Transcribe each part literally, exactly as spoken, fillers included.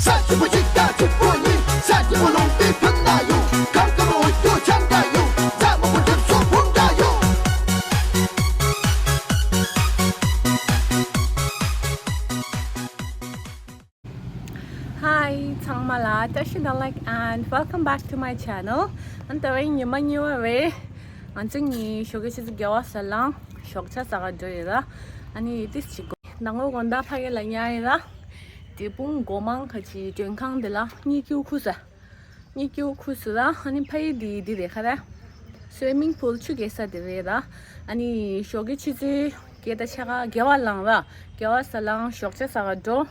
ས་ཆེན་པོ་ཞིག་ད་ཆེན་པོ་ཡིན། ས་ཆེན་པོ་ལུང་པའི་ཕུ་ན་ཡོད། གང་ག་མོ་འོད་སྐྱོ་ཆང་ག་ཡོད། ཟ་མ་པོ་གྲིབ་སོ་ཕུང་ག་ཡོད། Hi ཚང་མ་ལ་བཀྲ་ཤིས་བདེ་ལེགས། And welcome back to my channel. ཨ་ནི་ད་བར་ཉི་མ་གཉིས་པ་རེད། ང་ཚོ་གཉིས་ཞོགས་ཀས་ཆུ་ཚོད་བརྒྱད་པ་ཟ་ལང་ཞོགས་ཇ་ཟ་ག་འགྲོ་ཡོད་ར། ཨ་ནི་ཏིས་ཅིག་གོ་ནང་ངོ་དགོང་དག་ཕ་གི་ལ་ཉལ་ཡོད་ར། འབྲས་སྤུངས་སྒོ་མང་ཁ་ཆེའི་མགྲོན་ཁང་དེ་ལ་གཉིད་ཁུག་ཁུག་ས། གཉིད་ཁུག་ཁུག་སུ་ར། ཨ་ནི་ཕ་གི་དེ་དེ་རེད་ཁ་ར། Swimming pool ཆུ་རྐྱལ་ས་དེ་རེད་ར། ཨ་ནི་ཞོགས་ཀས་ཆུ་ཚོད་བརྒྱད་དང་ཕྱེད་ཀ་བརྒྱད་པ་ལང་ར། བརྒྱད་པ་ཟ་ལང་ཞོགས་ཇ་ཟ་ག་འགྲོ།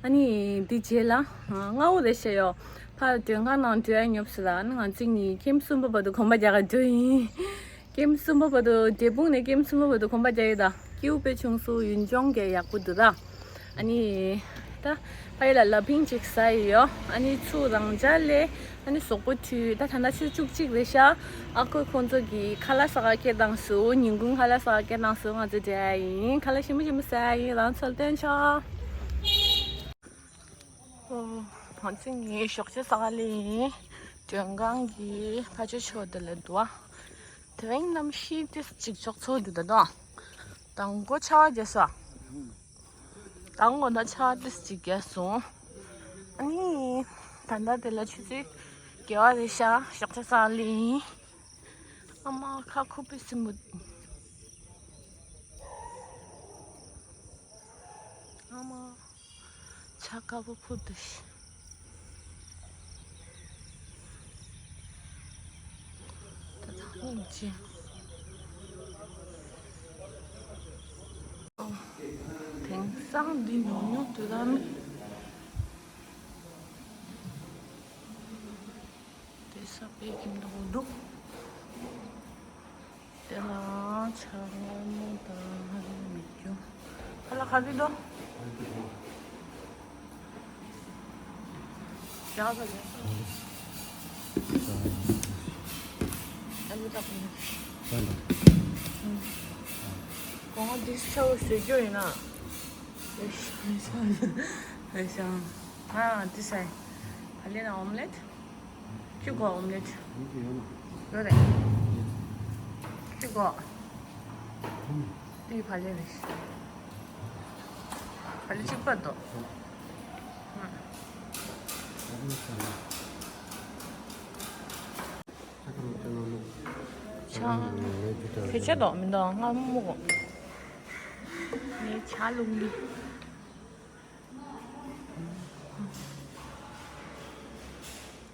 ཨ་ནི་འདི་རྗེས་ལ་སྔ་པོ་རེད་ཤག་ཡོད། ཕར་མགྲོན་ཁང་ནང་འགྲོ་ཡ་ཉོབ་སོང་ལ། ཨ་ནི་ང་ཚོ་གཉིས་ཁྱིམ་གསུམ་པ་བར་དུ་གོམ་པ་རྒྱག་ག་འགྲོ་ཡིན། ཁྱིམ་གསུམ་པ་བར་དུ་འབྲས་སྤུངས་ནས་ཁྱིམ་གསུམ་པ་བར་དུ་གོམ་པ་རྒྱག་ཡོད་ད། སྐྱིད་པོ་དཔེ་བྱུང་སོང་། ཡུལ་ལྗོངས་ཀྱང་ཡག་པོ་འདུག་ད། ཨ་ནི་ད་ཕ་གི་ལ་ལ་ཕིང་ཅིག་ཟ་ཡི་ཡོད། ཨ་ནི་ཚུར་རང་འཇགས་ལས། ཨ་ནི་གཟུགས་པོ་འཁྲུད། ད་ད་ལྟ་ཆུ་ཚོད་བཅུ་གཅིག་རེད་ཤག་ཨ་ཁུ་ཁོང་ཚོ་གིས་ཁ་ལག་ཟ་ག་སྐད་བཏང་སོང་། ཉིན་གུང་ཁ་ལག་ཟ་ག་སྐད་བཏང་སོང་། ང་ཚོ་འགྲོ་ཡ་ཡིན། ཁ་ལག་ཞིམ་པོ་ཞིམ་པོ་ཟ་ཡ་ཡིན། རང་ཚོ་ལ་སྟོན་ཆོག་ཨོ། ང་ཚོ་གཉིས་ཞོགས་ཇ་ཟ་ག་སླེབས་ཡིན། མགྲོན་ཁང་གི་ཕ་ཇོ་ཤོག་དེ་ལ་འདུག་ཨ། དེ་རིང་གནམ་གཤིས་ཏིས་ཅིག་ལྕོགས་ཚོད་འདུག་ད་དོ། དང་པོ་ཆར་པ་བརྒྱབ་སོང་། དང་པོ་ད་ཆར་པ་ཏིས་ཅིག་བརྒྱབ་སོང་། ཨ་ནི་ད་ལྟ་དེ་ལ་ཆུ་ཚོད་བརྒྱད་པ་རེད་ཤག་ཞོགས་ཇ་ཟ་ག་སླེབས་ཡིན། ཨ་མ་ཁ་ཁུག་པའི་སེམས་པོ། ཨ་མ། ཇ་དཀར་པོ་ཕུལ་འདུག་ཤི། ད་ཐང་ཡིན་ཅི། དེང་སང་འདི་ཉུང་ཉུང་དུ་ར་མི། དེ་ས་པའི་ཁྱིམ་དུ་འདུག་དེ་ལ་ཇ་མངར་མོ་དང་ཧ་ལས་མི་རྒྱུ། ཁ་ལག་ག་རེ་འདུག་ཇ་ག་རེ། ཨ་ལུ་དག་པོ། སྒོ་ང་འདི་ཆ་བོ་བཟོས་རྒྱུ་ཡིན་ན། རེ་ཤང་། རེ་ཤང་། ཨ་འདི་ཟ་ཡི། བག་ལེབ་དང་ཨོམ་ལེད། ཅི་དགོས་ཨོམ་ལེད། ཡོད་རེད། ཅི་དགོས། འདི་བག་ལེབ་རེད། བག་ལེབ་གཅིག་པ་འདུག་ཆང་། བོད་ཇ་འདུག་མི་འདུག་མངར་མོ་གོ། ངས་ཇ་བླུགས་ནི།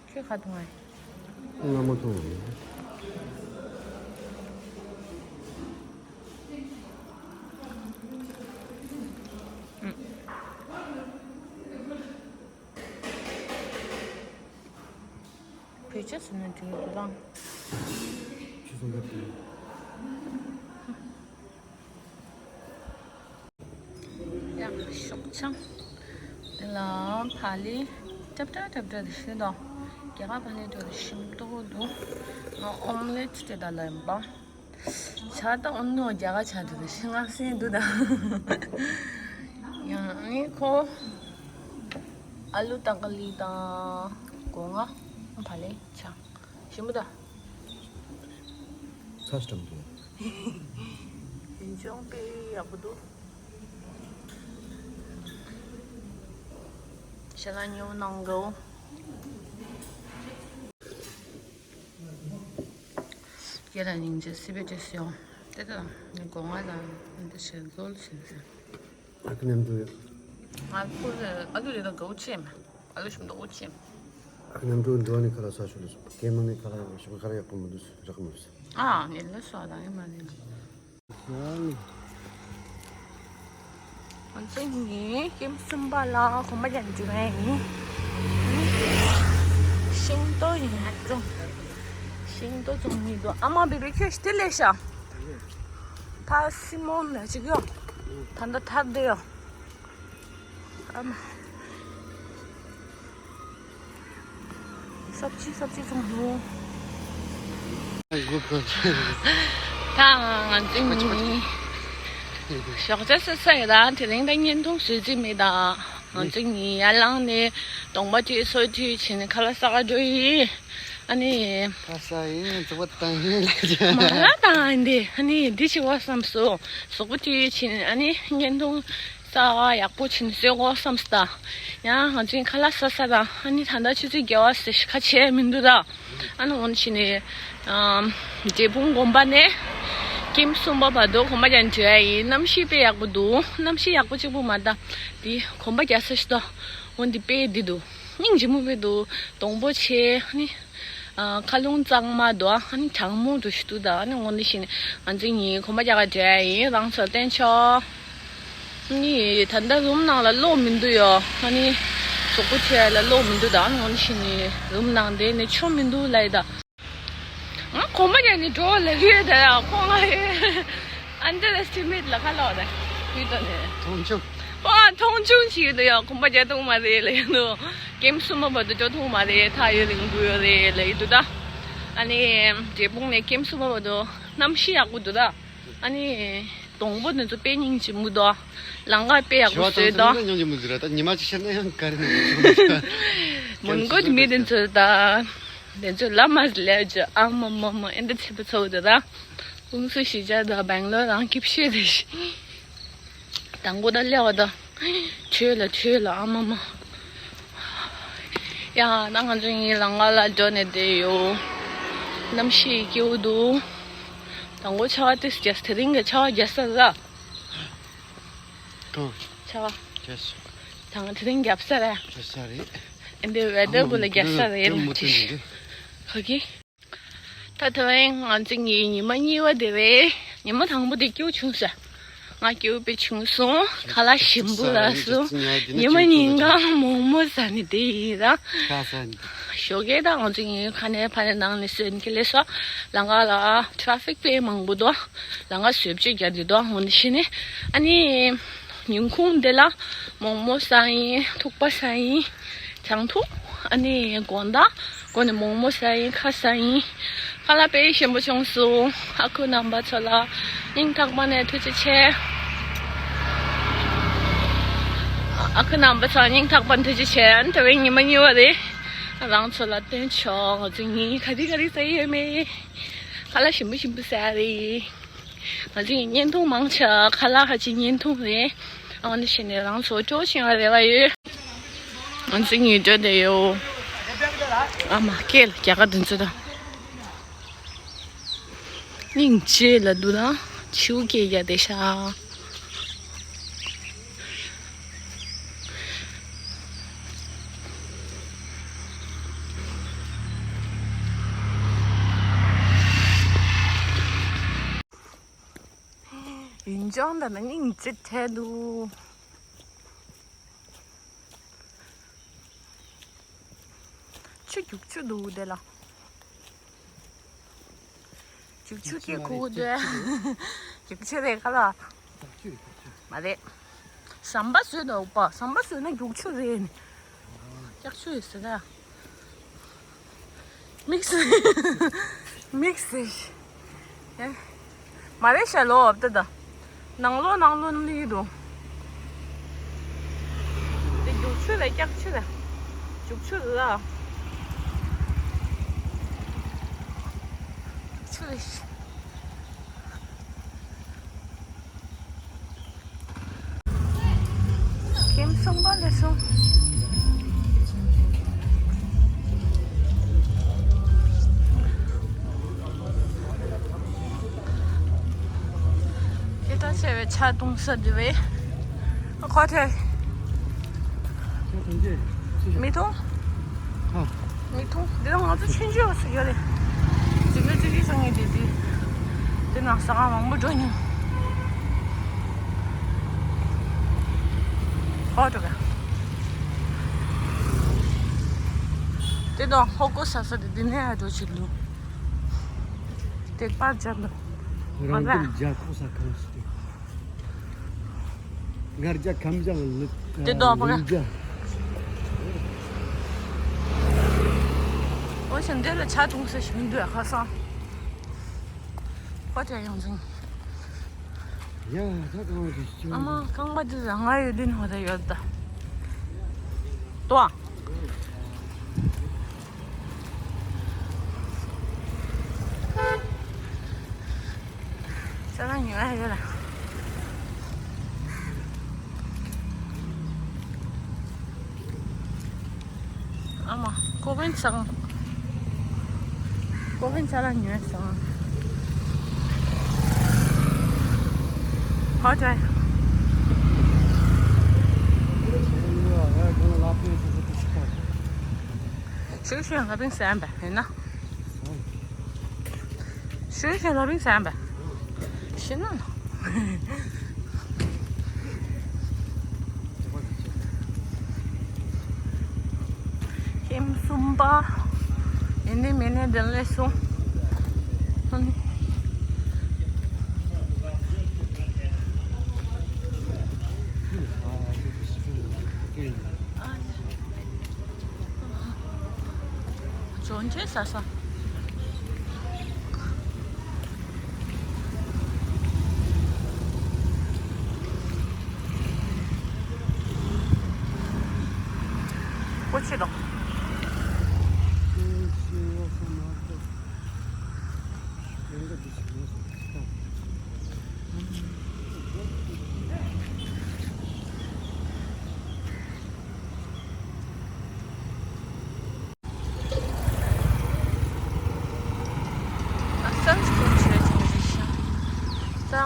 ཁྱོད་ག་འཐུང་བ། མངར་མོ་འཐུང་བ། བོད་ཇ་ཟེར་ན་འགྲིག་གི་རང་། ཆུ་ཚོད་འགའ་ཕུལ། ཡག་ཤོག་ཆང་། དེ་ལ་བག་ལེབ་ཏྲབ་ཏྲ་ཏྲབ་ཏྲ་དེ་ཤེས་དོ། རྒྱ་གར་བག་ལེབ་འདྲ་དེ་ཤིན་ཏུ་འདུག་ཨོམ་ལེད་དེ་ད་ལ་ཡིན་པ། ཇ་ད་ཨོ་ནོ་རྒྱ་གར་ཇ་འདུག་ད་ཤིང་ང་སེ་འདུག་ད། ཡང་ཨ་ནི་ཁོ། ཨ་ལུ་ཏང་ཀ་ལི་དང་སྒོ་ང་བག་ལེབ་ཇ། ཞིམ་པོ་ད། ཚ་སྐྲམ་འདུག་ཡིན་ཅོང་དཔེ་ཡག་པོ་འདུག་ཞེ་ལ་ཉོ་གནང་གོ། སྐད་ལ་སྙིང་རྗེ་སི་པེ་ཏྲེ་སི་ཡོང་། དེ་དང་ནི་སྒོ་ང་དང་འདི་ཞེ་ལ་ཟོལ་ཞིག་ཟེར། ཨ་ཁུ་མཉམ་དུ་ཡོད། ང་ཁུ་ཨ་ལུ་རེ་དང་དགའ་བོ་ཆེ་མ། ཨ་ལུ་ཞིམ་མདོག་ཆེ། ཨ་ཁུ་མཉམ་དུ་འགྲོ་ནི་ཁ་ལག་ཟ་ཤོག་ལ་སོགས་སྐད་མ་ནི་ཁ་ལག་ཡག་པོ་ཞིམ་ཁ་ལག་ཡག་པོ་མི་འདུག་ཟེར་རག་མི་འདུག་ཟེར། ཨ་ངས་ལ་སོགས་དང་ངས་མ་ནི། ང་ཚོ་ནི་ཁྱིམ་གསུམ་པ་ལ་གོམ་པ་རྒྱག་འཇུག་ཡ་ཡིན། ཤིང་ཏོག་ཡིན་ན་བཙོང་། ཤིང་ཏོག་བཙོང་མི་འདུག་ཨ་མ་བི་བི་ཁྱོད་ཤི་ལས་ཤ། ཕ་སི་མོན་ལ་ཅིག་ཡོང་། ད་ལྟ་ཐར་འདི་ཡོང་། ཨ་མ། སབ་ཅི་སབ་ཅི་བཙོང་འདུག་ད་ང་ཚོ་ནི་ཞོགས་ཇ་ཟ་ས་ཡོད་ད། དེ་རིང་ད་བརྙན་ཐུང་བཟོས་རྩིས་མེད་ད། ང་ཚོ་གཉིས་ཡར་ལངས་ནས་གདོང་པ་བཀྲུས་སོ་བཀྲུས་བྱས་ནས་ཁ་ལག་ཟ་ག་འགྲོ་ཡི། ཨ་ནི། ཁ་ཟ་ཡིན། མཛུབ་བཏང་ཡིན་ལབ་ཀྱི། མ་ལ་བཏང་ཡིན་དེ། ཨ་ནི་འདི་བྱེད་དགོས་བསམ་སོང་། གཟུགས་པོ་བཀྲུས་བྱས་ནས་ཨ་ནི་བརྙན་ཐུང་གསར་པ་ཡག་པོ་བྱས་ནས་བཟོ་དགོས་བསམ་སོང་ད། ཡང་ང་ཚོ་ཁ་ལག་ཟ་ས་དང་ཨ་ནི་ད་ལྟ་ཆུ་ཚོད་བརྒྱད་པ་ཟེར་ཁ་ཕྱེ་མི་འདུག་ད། ཨ་ནི་འོ་ན་བྱས་ནས། ཨམ། འབྲས་སྤུངས་དགོན་པ་ནས་ཀེམ་གསུམ་པ་བར་དུ་གོམ་པ་རྒྱག་འགྲོ་ཡ་ཡིན། གནམ་གཤིས་དཔེ་ཡག་པོ་འདུག་གནམ་གཤིས་ཡག་པོ་གཅིག་པུ་མ་གཏོགས་འདི་གོམ་པ་རྒྱག་ས་ཞིག་འདུག་འོ་འདི་དཔེ་འདི་འདུག་སྙིང་རྗེ་མོ་དཔེ་འདུག་སྡོང་པོ་ཆེ་ནི། ཨ། མཁའ་རླུང་གཙང་མ་འདུག་ཨ་ནི་གྲང་མོ་འདྲ་ཞིག་འདུག་ད་ཨ་ནི་འོ་འདི་བྱས་ནས་ང་ཚོ་གཉིས་གོམ་པ་རྒྱག་ག་འགྲོ་ཡ་ཡིན། རང་ཚོར་བསྟན་ཆོག་ཨ་ནི་ད་ལྟ་རུམ་ནང་ལ་གློག་མི་འདུག་ཡོ། ཨ་ནི་གཟུགས་པོ་ཆེ་ལ་གློག་མི་འདུག་ད་ཨ་ནི་འོ་འདི་བྱས་ནས་རུམ་ནང་དེ་ནས་ཆོ་མི་འདུག་ལབ་ཡི་ད། ང་གོམ་པ་རྒྱག་ནས་འགྲོ་ལབ་ཡོད་ད་ཡ། ཁོང་ང་ཨན་ཌར་ཨེ་སི་ཊི་མེཊ་ལ་ཁ་ལོག་ད་ཡོད་ད་ནས། མཐོང་ཆུང་། ཁོང་ང་མཐོང་ཆུང་བྱེད་ཀྱི་འདུག་ཡ། གོམ་པ་རྒྱག་ཐུབ་མ་རེད་ལབ་ཡོད་འདུག་ཀེམ་གསུམ་པ་བར་དུ་འགྲོ་ཐུབ་མ་རེད། ཐག་ཡོད་རིང་པོ་ཡོད་རེད་ལབ་ཡོད་འདུག་ད། ཨ་ནི་འབྲས་སྤུངས་ནས་ཀེམ་གསུམ་པ་བར་དུ་གནམ་གཤིས་ཡག་པོ་འདུག་ད། ཨ་ནི་སྡོང་པོ་དེ་ཚོ་དཔེ་སྙིང་རྗེ་མོ་འདུག་ལམ་ཁ་དཔེ་ཡག་པོ་བཟོས་འདུག་སྙིང་རྗེ་མོ་འདུག་ར། ད་ཉི་མ་གཅིག་ཤར་ན་ཡང་ག་རེ་ནས། མོན་གྷོ་གི་མི་དེ་ཚོ་ད། དེ་ཚོ་ལ་མ་ལས་ཀྱི་ཨ་མ་མ་མ་ཨེ་འདྲ་ཚེ་པ་ཚོ་དེ་ད། ཀུང་སུ་གཞིས་ཆགས་དང་སྦེང་ལོར་རང་སྐྱིད་ཤོས་རེད་ཤི། དང་པོ་ད་སླེབས་པ་ད། ཆོས་ལ་ཆོས་ལ་ཨ་མ་མ། ཡ་ད་ང་ཚོ་གཉིས་ལམ་ཁ་ལ་འགྲོ་ནས་བསྡད་ཡོད། གནམ་གཤིས་སྐྱིད་པོ་འདུག་དང་པོ་ཆར་པ་ཏོག་ཙམ་རྒྱག་དེ་རིང་གི་ཆར་པ་རྒྱག་ས་ར། གང་། ཆར་པ། རྒྱག་ས། དང་དེ་རིང་རྒྱབ་ས་ར། རྒྱག་ས་རེད། ཨེ་འདི་ཝེ་དར་གུ་ལ་རྒྱག་ས་རེད་ལ་ཅི། ཁ་གི། ད་ཐ་བན་ང་ཚོ་གཉིས་ཉི་མ་གཉིས་པ་དེ་རེད། ཉི་མ་དང་པོ་དེ་སྐྱིད་པོ་བྱུང་ས། ང་སྐྱིད་པོ་དཔེ་བྱུང་སོང་། ཁ་ལག་ཞིམ་པོ་རག་སོང་། ཉི་མ་གཉིས་ཀ་མོག་མོག་ཟ་ནས་བསྡད་ཡིན་ར། ཁ་ཟ་ནས། ཞོགས་ཀས་ད་ང་ཚོ་གཉིས་ཁ་ནས་ཕ་ནས་ནང་ནས་སོན་གི་ལས་སོ། ལམ་ཁ་ལ་ཊ་ར་ཕིག་དཔེ་མང་པོ་འདུག་ལམ་ཁ་བཟོ་བཅོས་རྒྱག་དུས་འདུག་འོ་འདི་བྱས་ནས་ཨ་ནི། ཉིན་གུང་འདི་ལ་མོག་མོག་ཟ་ཡིན། ཐུག་པ་ཟ་ཡིན། བྱང་ཐུག་ཨ་ནི་དགོང་དག་དགོང་ནས་མོག་མོག་ཟ་ཡིན། ཁ་ཟ་ཡིན། ཁ་ལག་དཔེ་ཞིམ་པོ་བྱུང་སོང་། ཨ་ཁུ་རྣམ་པ་ཚོ་ལ་སྙིང་ཐག་པ་ནས་ཐུགས་རྗེ་ཆེ། ཨ་ཁུ་རྣམ་པ་ཚོ་སྙིང་ཐག་པ་ནས་ཐུགས་རྗེ་ཆེ། ཨ་ནི་དེ་བས་ཉི་མ་གཉིས་པ་རེད། རང་ཚོ་ལ་སྟོན་ཆོག་ང་ཚོ་གཉིས་ག་རེ་ག་རེ་ཟ་ཡི་ཡོད་མེད། ཁ་ལག་ཞིམ་པོ་ཞིམ་པོ་ཟ་རེད། ང་ཚོའི་བརྙན་ཐུང་མང་ཆེ་ཁ་ལག་ཁ་ཅིག་བརྙན་ཐུང་རེད། ཨ་ནི་བྱས་ནས་རང་ཚོ་སྤྲོ་ཤིང་བ་རེ་བ་ཡོད། ང་ཚོའི་ཉིན་སྤྲོ་དེ་ཡོད། ཨ་མ་སྐད་ལ་རྒྱ་གར་དུ་ཚོད་དང་། སྙིང་རྗེ་ལ་འདུག་ན་ཆིའུ་སྐད་རྒྱག་བསྡད་ཤག་ཡིན་ཀྱང་ད་ནི་སྙིང་རྗེ་བྲལ་འདུག་ཆུ་རྒྱུག་ཆུ་འདུག་དེ་ལ། རྒྱུག་ཆུ་སྐད་ཁུག་དེ། རྒྱུག་ཆུ་རེད་ག་ལ། མ་རེད། ཟམ་པ་བཟོས་འདུག་པ། ཟམ་པ་བཟོས་ན་རྒྱུག་ཆུ་རེད། ཀྱག་ཆུ་ཡོད་ཟེར་ད། དམིགས་བསལ། དམིགས་བསལ། ཨེ། མ་རེད་ཤ་ལོ་ཨབ་ཏི་ད། ནང་ལོ་ནང་ལོ་ནི་འདུག་དེ་རྒྱུག་ཆུ་རེད་ཀྱག་ཆུ་རེད། རྒྱུག་ཆུ་རེད་ལ། རྒྱུག་ཆུ་རེད། ཀེམ་གསུམ་པ་ལས་སོང་། སྐད་གྲགས་ཆེ་བའི་ཇ་བཏུང་ས་འདི་བས། ཁོ་ཐེ། མི་འཐུང་། མི་འཐུང་། འདི་ང་ཚོ་ཆུང་ཆུང་སུ་ཡོད་རེད། ཅིག་ལ་ཅིག་ལ་སང་ངེ་དེ་དེ། དེ་ནང་ཟ་ཁང་མང་པོ་འགྲོ་མྱོང་། ཨོ་འགྲོ་ག་དེ་དང་ཧོ་ཀོ་ས་ས་དེ་དེ་ནས་ཨ་འགྲོ་ཅིག་ལུ། དེ་པར་ཇ་འདུག་རང་དེ་ཇ་ཁོ་ས་ཁང་སུ། ངར་རྒྱ་ཁམ་རྒྱ་ལ་ལུག་དེ་དོག་པ་ག་ལུག་རྒྱ། ཨོ་ཤ་འདི་ལ་ཇ་འཐུང་ས་ཞིག་མི་འདུག་ཁ་སང་། ཁོ་ཅག་ཡོང་ཅིང་། ཡ་ད་གང་གི་ཅུང་། ཨ་མ་རྐང་པ་འདི་ལ་ང་ཡོད་དུས་ནོ་ད་ཡོད་ད། ཏོ། ཅ་ལག་ཉོ་ཡ་ཡོད་ལ། ཨ་མ། ཀོ་བན་ཚང་། ཀོ་བན་ཅ་ལག་ཉོས་སོང་། ཧོ་ཅོ། ཤུ་ཤུ་ལ་པིང་སན་པ་ཡིན་ན། ཤུ་ཤུ་ལ་པིང་སན་པ་ཤི་ན། ཁྱིམ་གསུམ་པ། ཡིན་ནི་མིན་ནི་དེ་ལས་སོང་། ཨ་ནི། ཇོན་ཆེ་ས་ས། ཀོ་ཆེ་དང་།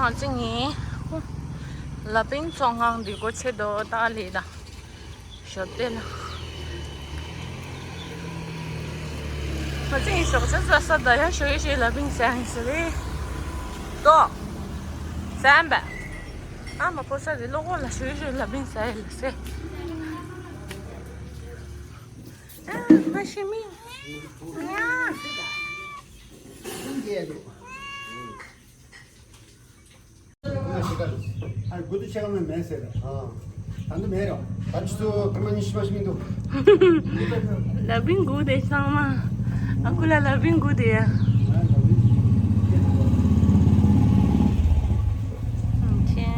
ང་ཚོ་ངི་ལ་པིང་ཚོང་ཁང་འདི་སྒོ་ཕྱེ་དོ་ད་ལི་ད་ཞོ་ཏེ་ལ། ང་ཚོ་ངི་ཞོགས་ཇ་ཟ་ས་ད་ཡ་ཞོ་ཡི་ཞོ་ལ་པིང་ཟ་ཡིན་ཟེར་རེད། ཏོ། ཟ་ཡིན་པ། ཨ་མ་ཕོ་ས་རེད་ལོ་གོ་ལ་ཞོ་ཡི་ཞོ་ལ་པིང་ཟ་ཡི་ལ་ཟེར། ཨ་མ་ཤི་མི། ཨ། ཨ་དགུ་དུ་ཆེ་ག་མེད་མེད་ཟེར། ཨ། ད་འདི་མེད་རོ། ད་ཅི་ཚོ་ཁྲི་མ་ཉི་ཤུ་མ་ཞིག་མི་འདུག་ལ་བིང་གུ་དེ་ཚང་མ། ཨ་ཁུ་ལ་ལ་བིང་གུ་དེ་ཡ། ཨ་ལ་བིང་གུ་དེ་ཡ། ཨ་ཆེ།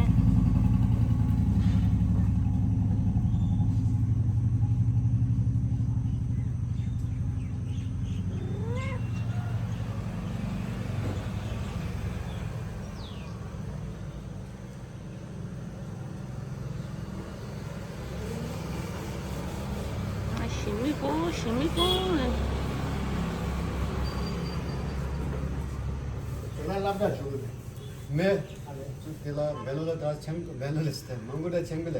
ཞི་མི་གོ་ཞི་མི་གོ། དེ་ལ་སློབ་གྲྭ་བྱུང་མེད། མེད། དེ་ལ་བེ་ལོ་ལ་ད་ཆེན་བེ་ལོ་ལ་སྟེ་མང་པོ་ད་ཆེན་པོ་ལས།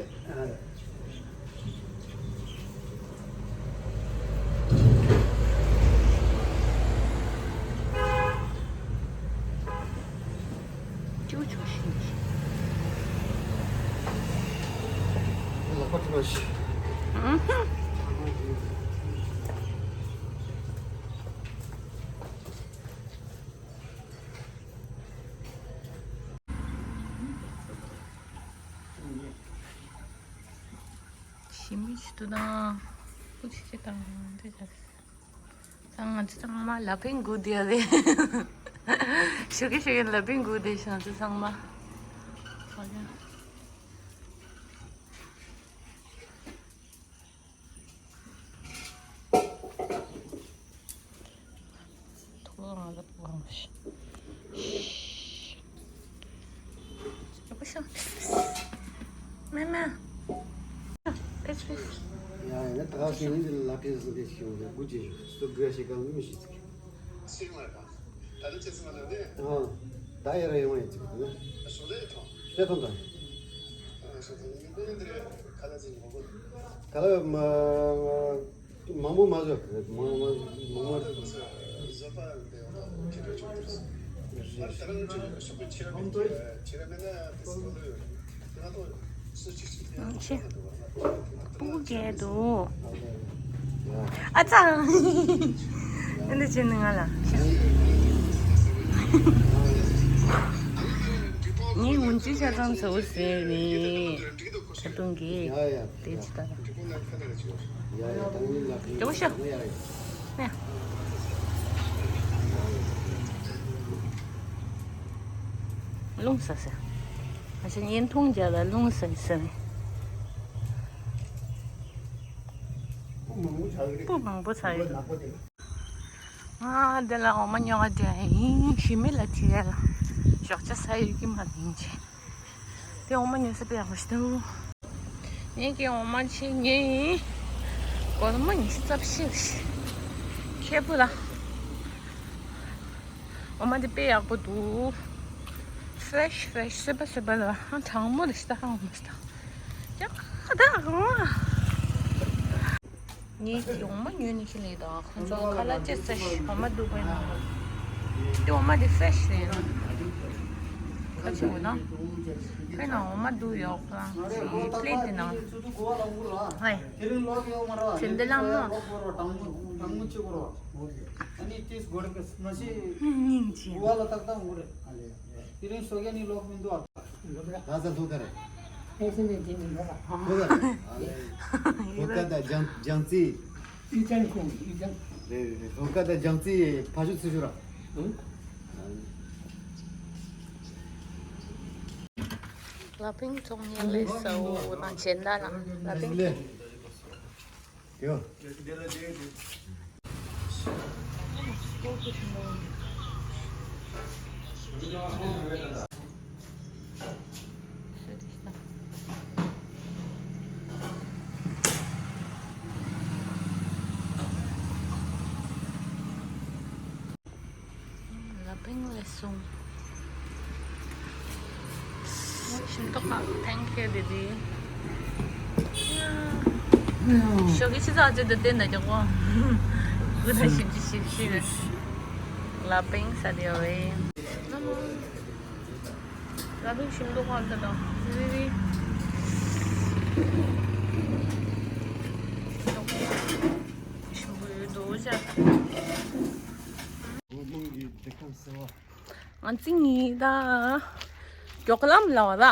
ཅུ་ཆུ་ཤིང་། ལག་པ་ཐུག་པ་ཞིག་ཞི་མི་ཆུ་ཏུ་དང་། ཀུ་ཆི་ཆི་དང་། དེ་ཚ། ཚང་ང་ཚོ་ཚང་མ་ལ་ཕིང་གུ་དེ་རེད། ཞུ་གི་ཞུ་གི་ལ་ཕིང་གུ་དེ་ཤང་ཚོ་ཚང་མ། ཐོག་ང་ལ་བང་ཞིག་མེ་མེ། ཕེས་ཕེས། ཡ་ཡ་ད་ག་ཟིན་ནི་ལ་ཕེས་ཟིན་ཏེ་ཞིག་ཡོང་དེ་དགུ་ཅེ་ཞིག་སྟོབས་དགུ་ཡ་ཞིག་གང་མི་ཞིག་ཚིག་ད་ལ་ཅེ་ཟིན་མ་ནང་ནས། ཨ། ད་ཡ་ར་ཡོང་ཡ་ཚིག་ད་ལ། ཞོགས་ལས་ཐོང་། ཤེས་ཐོང་ད། ཞོགས་ལས་ཡིན་པས་འདི་རེད་ཁ་ལ་ཟིན་གོ་གོ། ད་ལ་མ། མང་པོ་མ་བཟོ། མང་མང་མང་མང་། ཆེ། སྤུ་གུ་རྒྱས་འདུག་ཨ་ཙང་། ཨ་འདི་བྱས་ནས་ང་ལ། ངས་ངུ་འཛི་ཆ་ཚང་ཚ་བོ་ཟེར་ནས། ཁ་ཏུང་གིས། ཡ་ཡ། དེ་ཅི་ལྟར། ཡ་ཡ་ད་ངའི་ལག་གི། དེ་བོ་ཤོ། ཡ་ཡ། ནས། རླུང་ས་ས། ང་ཚོ་བརྙན་ཐུང་རྒྱག་ལ་རླུང་ས་ས་ནས། སྤུ་མང་པོ་ཚ་ཡོད། ང་འདི་ལ་འོ་མ་ཉོ་བ་འགྲོ་ཡིན། ཞི་མི་ལ་དྲིས་ལ་ཞོགས་ཇ་ཟ་ཡོད་ཀྱི་མ་རེད་ཅེས། དེ་འོ་མ་ཉོ་ས་དཔེ་ཡག་པོ་ཞིག་འདུག་ངེད་ཀྱི་འོ་མ་ཕྱིན་ཉོས་ཡིན། སྒོར་མོ་ཉི་ཤུ་རྩ་བཞི་ཞིག་ཁེ་པོ་ལ། འོ་མ་འདི་དཔེ་ཡག་པོ་འདུག་ཧྥེ་རེཤ་ཧྥེ་རེཤ་སོས་པ་སོས་པ་ལ་ཧང་གྲང་མོ་རེད་ཤི་ད་ཧང་མོ་ཤི་ད། ཡག་ད་ཧང་། ངེད་ཀྱི་འོ་མ་ཉོས་ནས་ཁྱེར་ལེ་དང་ཁོང་ཚོ་ཁ་ལག་ཅེ་ས་ཞིག་འོ་མ་འདུག་པས་ན། འདི་འོ་མ་འདི་ཧྥེ་རེཤ་རེད་ན། ཁ་ཆེ་བོ་ན། དཔེར་ན་འོ་མ་འདུག་ཡོད་ཁོ་རང་ཚོའི་པླེ་ཊི་དེ་ནང་། ཧའི། དེ་འདི་ལ་མོ། སྙིང་རྗེ། ད་ས་ཐུག་ག་རེ། ཨེ་སེ་ནས་དེ་ནི་ལོག་ཨ་ལེ། ཧོ་ཀ་ད་ལྗང་ལྗང་རྩི། ཨི་ཅང་ཁོང་ཨི་ཅང་། རེད་རེད་རེད། ཧོ་ཀ་ད་ལྗང་རྩི་ཕ་ཤུ་ཚུ་ཤུ་ར། ཨང་། ལ་ཕིང་ཚོང་ཉེ་ལས་སའོ་དང་ཇེན་ད་ལ་ལ་ཕིང་། ཡོ། ལ་ཕིང་ལས་སོང་། ཤིང་ཏོག་པ། Thank you, baby. ཞོགས་ཀྱི་ཆུ་ཚོད་བཅུ་དང་བདུན་ན་མགྱོགས་པོ། དགུ་དང་བཞི་བཅུ་ཞེ་བཞི་རེད། ལ་ཕིང་ས་དེ་རེད། ལ་ཕིང་ཤིང་ཏོག་པ་འདི་དང་རི་རི། ཞིམ་པོ་ཡོད་དོ་ཅག་ང་ཚོ་གཉིས་ད་མགྱོགས་ལམ་ལ་བ་ད།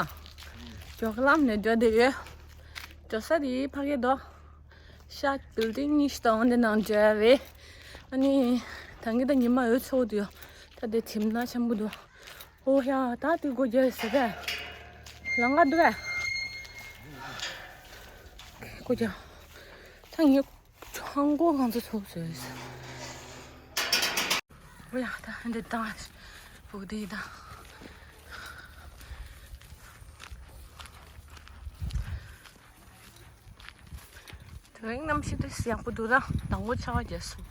མགྱོགས་ལམ་ནས་འགྲོ་བསྡད་ཡོད། འགྲོ་ས་དེ་ཕ་གི་དོ། ཤག་བིལ་ཌིང་གཉིས་ཤིག་དང་འོན་ཏེ་ནང་འགྲོ་ཡ་རེད། ཨ་ནི་ད་གིན་ད་ཉི་མ་འོད་ཚ་པོ་དེ་ཡོད། ད་དེ་གྲིབ་ནག་ཆེན་པོ་འདུག་ཨོ་ཡ་ད་དེ་སྒོ་རྒྱག་ཟེར་བས། ལང་ཀ་འདུག་བས། སྒོ་རྒྱག་ད་ངས། ཆང་སྒོ་གང་ཚོད་ཚོགས་ཟེར། ཨོ་ཡ་ད་འདི་དང་བུག་དེ་དང་། དེ་རིང་གནམ་གཤིས་དེ་ཡག་པོ་འདུག་ད་དང་པོ་ཆར་པ་རྒྱག་སོང་།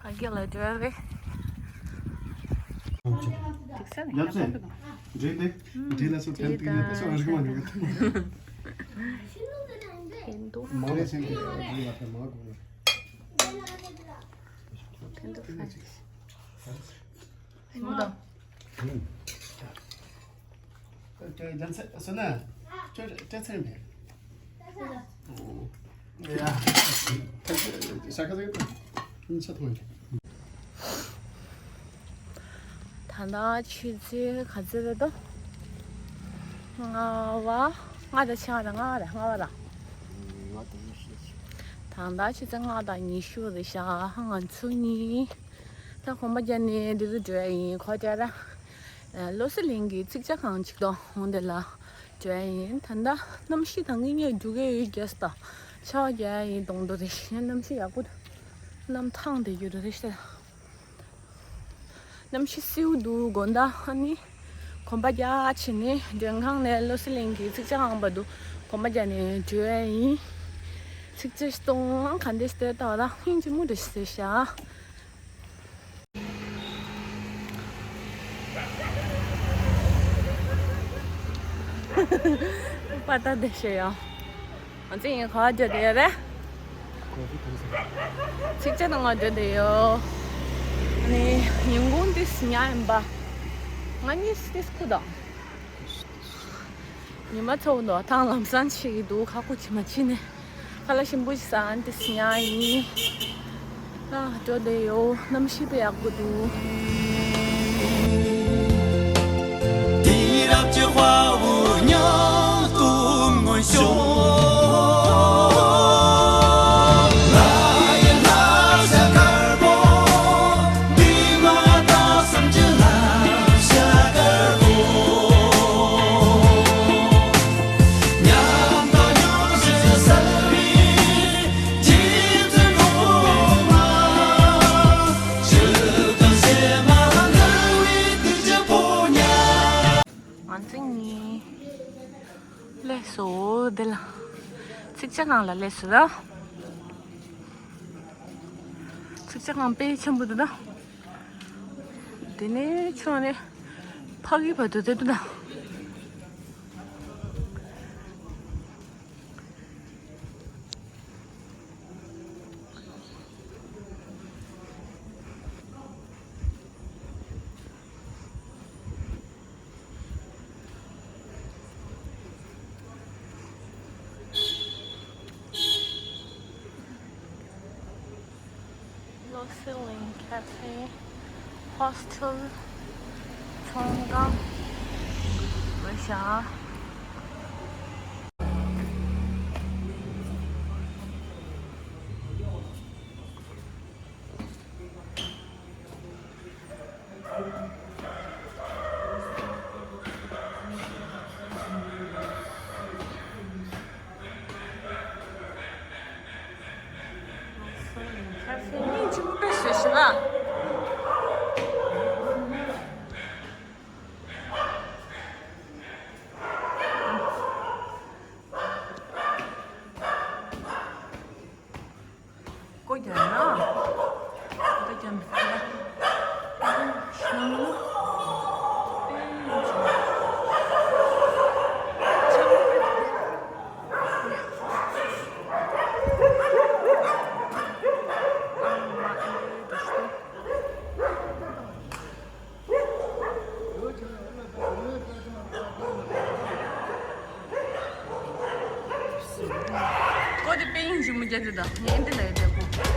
ཕ་གི་ལ་འགྲོ་རེད། ཡབ་སེ། འདྲེ་འདི། འདྲེ་ལ་སོ་ཐན་ཏིག་ནས་སོ་རིག་མ་ནི། ཐན་ཏུ། མ་རེད་སེམས་ཀྱི་འདྲེ་ལ་ཐན་མ་གོ་ནི། ཐན་ཏུ་ཧྥན། མོ་དང་། ད་ཚེ་སོ་ན། ཅོ་ཅོ་ཚེ་མེད། ཡ། ཤ་ཁ་ཟིག་ཡིན་ཆ་ཐོང་ཡིན། ད་ལྟ་ཆུ་ཚོད་ག་ཚོད་རེད་དོ། ལྔ་བ། ལྔ་དང་ཕྱེད་ཀ་དང་ལྔ་བ་རེད་ལྔ་བ་ར། ད་ལྟ་ཆུ་ཚོད་ལྔ་དང་ཉི་ཤུ་རེད་ཤག་ང་ཚོ་གཉིས། ད་གོམ་པ་རྒྱག་ནས་འདི་དུ་འགྲོ་ཡ་ཡིན་ཁོ་ཅག་ར། ལོ་སི་གླིང་གི་ཚིག་ཇ་ཁང་ཅིག་དང་འོང་དེ་ལ་འགྲོ་ཡ་ཡིན། ད་ལྟ་གནམ་གཤིས་ད་ངེད་གཉིས་འགྲོ་གི་ཡོད་རྒྱུ་ད་ཆར་པ་རྒྱག་ཡ་ཡིན་གཏོང་འདོད་རེད། གནམ་གཤིས་ཡག་པོ་འདུག་གནམ་ཐང་དེ་རྒྱུ་རེད་ཤག་གནམ་གཤིས་བསིལ་པོ་འདུག་དགོང་དག་ཨ་ནི་གོམ་པ་རྒྱག་བྱས་ནས་མགྲོན་ཁང་ནས་ལོ་སི་གླིང་གི་ཚིག་ཇ་ཁང་བར་དུ་གོམ་པ་རྒྱག་ནས་འགྲོ་ཡ་ཡིན། ཚིག་ཇ་ཞིག་གཏོང་། ག་འདྲ་ཞིག་ལྟོས་ད་བ་ད་སྙིང་རྗེ་མོ་འདྲ་ཞིག་ཟེར་ཤག་པ་ད་དེ་ཤེས་ཡོང་། ང་ཚོ་ཡིན་ག་བར་འགྲོ་བསྡད་ཡོད་རེད། ཚིག་ཇ་ནང་ང་འགྲོ་བསྡད་ཡོད། ཨ་ནི་ཉིན་གུང་ཏིས་ཉལ་ཡིན་པ། ང་གཉིས་ཏིས་ཁུ་དང་། ཉི་མ་ཚ་པོ་འདུག་ཐང་ལམ་སང་ཆེ་གི་འདུག་ཁ་ཁུ་ཆེ་མ་ཆེ་ནས། ཁ་ལག་ཞིམ་པོ་ཞིག་ཟ་ཨ་ནི་ཏིས་ཉལ་ཡིན། ཨ་འགྲོ་བསྡད་ཡོད། གནམ་གཤིས་དཔེ་ཡག་པོ་འདུག་ཚིག་ཇ་ཁང་ལ་སླེབས་སོང་ད། ཚིག་ཇ་ཁང་དཔེ་ཆེན་པོ་འདུག་ད། དེ་ནས་ཕྱོགས་ནས་ཕ་གི་བར་དུ་བསྡད་འདུག་ད། Low Ceiling Cafe, Hostel, ཚོང་ཁང་། ཨོ་ཤ། ཁ་ཧྥེ་ནི་ཅུང་པེ་ཞེ་ཞེ་བ། ཀོ་རྒྱག་ན། ཀོ་རྒྱག་མི་ཐུབ་ལ། ཤང་ལ། ཀོ་དེ་དཔེ་ཡིན་གཞུ་མོ་རྒྱ་དེ་དང་ངས་འདི་ལ་ཡོད་པའི་ཀོ།